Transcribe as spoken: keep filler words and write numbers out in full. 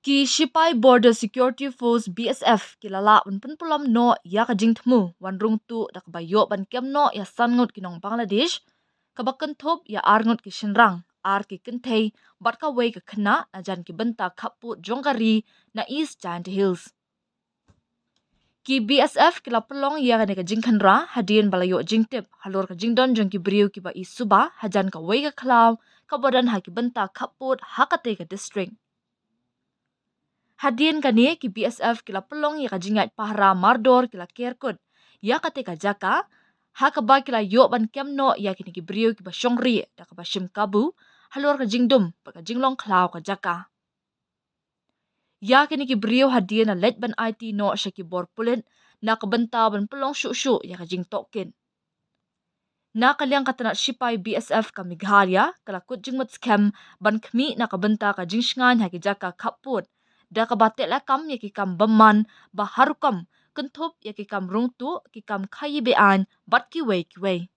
Ki shipai Border Security Force, B S F, ki la lah ban pynpulom noh ïa ka jingthmu wan rung tuh da kaba ïoh ban kem noh ïa san ngut ki nong Bangladesh, kaba kynthup ïa ar ngut ki shynrang, ar ki kynthei, bad kawei ka khynnah, na jan ki bynta khappud jong ka ri na East Jaintia Hills. Ki B S F ki la pynlong ïa kane ka jingkhynra hadien ba la ïoh jingtip halor ka jingdon jong ki briew kiba i suba hajan kawei ka khlaw kaba don ha ki bynta khappud ha katei ka district. Hadien kane, ki B S F ki la pynlong ïa ka jingïaid pahara mardor, ki la ker kut ïa katei ka jaka, ha kaba ki la ïoh ban kem noh ïa kine ki briew kiba shongri da kaba shim kabu halor ka jingdum bad ka jinglong khlaw ka jaka. Ïa kine ki briew hadien la leit ban aiti noh sha ki bor pulit na ka bynta ban pynlong shuh shuh ïa ka jingtohkit. Na ka liang ka tnat shipai B S F ka Meghalaya ka la kut jingmut skhem ban khmih na ka bynta ka jingshngaiñ ha ki jaka khappud da kaba teh lakam ïa ki kam bymman ba har rukom, kynthup ïa ki kam rung tuh, ki kam khaïi be-aiñ bad kiwei kiwei.